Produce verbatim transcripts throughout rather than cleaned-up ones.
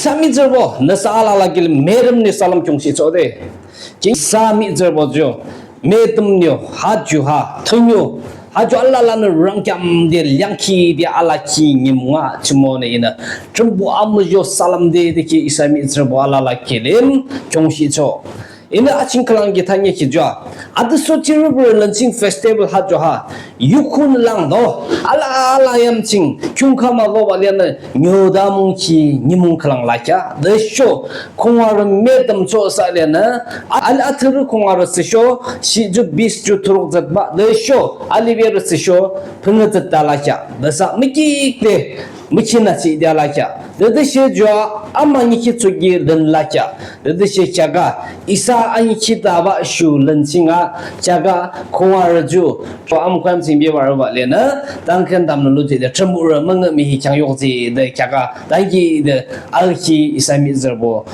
Isa mihtsürübo nüsa alala kilim Metümnyo salüm khiungshihchoh de. Isa mihtsürübo ju Metümnyo ha ju ha thünio ha ju alalanü rangkheamde leangkhi de alakhi nimung a. Jumonü inü Thrünpuh amuzho salüm de de ki isa mihtsürübo alala kilim khiungshihchoh. Inü aching khülang ki thanükhi ju a, adüso jipürübo lün ching festival ha ju ha, yukhunü lang do, alala yam ching khiungkhama lobah lenü nyoda mungkhi nimung khülang lakheah. Tüsho khungarü Metümchoh sa lenü, a- al- athrürü khungarü thsüsho shi ju bis ju thuruk thsütbah, tüsho aliberü thsüsho phüngü thsüta lakheah. Tüsa mükhikde mükhinü chide alakheah. Tütüshe ju a ama anikhi thsüki lün lakheah. Tütüshe kheaküa isa anikhi thabah shu lün ching a kheaküa khungarü ju amkham ching bebah arübah lenü tangkhen tamnü lujihde Thrünpuh müngühmühi kheangyukjih de kheaküa tankihde alki isa mihtsürübo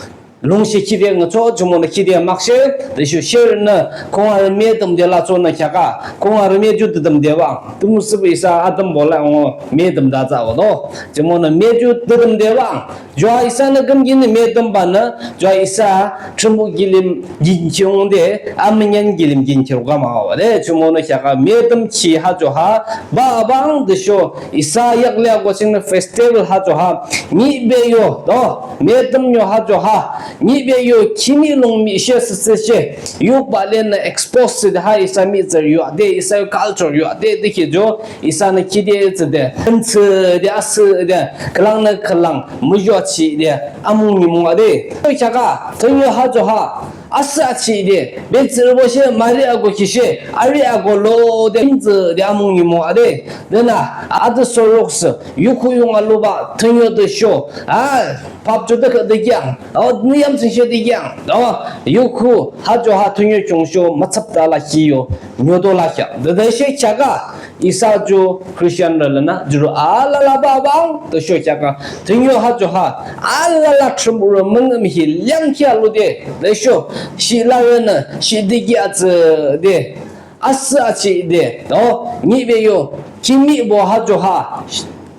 lungshe khide ngüchoh. Jumonü khide makshe tüsho sherünü khungarü Metümde lachonü kheaküa khungarü Me ju düdümde bah tümüsübo isa atümbo la ngo Metümde atsahbah do. Jumonü Me ju düdümde bah ju a isanü küyimkinü Metümbanü ju a isa Thrünpuh kilim kinkhiungde amünean kilim kinkhiruk a mah a de. Jumonü kheaküa Metümkhi ha ju ha bah abang tüsho isa yakli ako chingnü festival ha ju ha nihbe yo do, Metümnyo ha ju ha nihbe yo khimih lung mihshe thsüthsüshe yukbah lenü expose thsüde ha isa mihtsürü yo a de, isa yo culture yo a de, de ki ju isanü khide thsüde khün thsüde asühde khülangnü khülang muzhochihde amung nimung a de. Kheaküa thünio ha ju ha asühachihde betsührübo she marü akukhi she arü ako lode imtsüde amung nimung a de. Tünü adüso rukhüh yukhu yung alubah thünio tüsho a phap ju de khüde kheang o nü yam chingshe de kheang o yukhu ha ju ha thünio khiungsho mütsapta lakhi yo nyodo lakheah. Tütüshe kheaküa isa ju Christianrü lanü jurü alala bah abang tüsho kheaküa thünio ha ju ha alala Thrünpuh müngühmühi leangkhi alude tüsho shi larünü shi diki atsüde asühachihde o nihbe yo khimihbo ha ju ha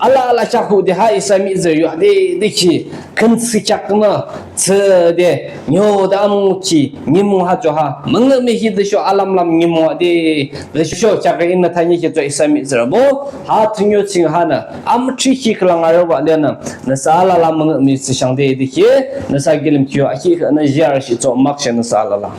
alala kheaküa de ha isa mihtsürü yo a de, de ki khün thsü kheaknü thsüde nyoda amungkhi nimung ha ju ha müngühmühi tüsho alamlam nimung a de. Tüsho kheaküa inü thanükhi ju a isa mihtsürübo ha thünio ching hanü amüthikhi khülang arübah lenü nüsa alala müngühmühi thsüshang de, de ki nüsa kilim kyo akhi khanü jiar shichoh makshe nüsa alala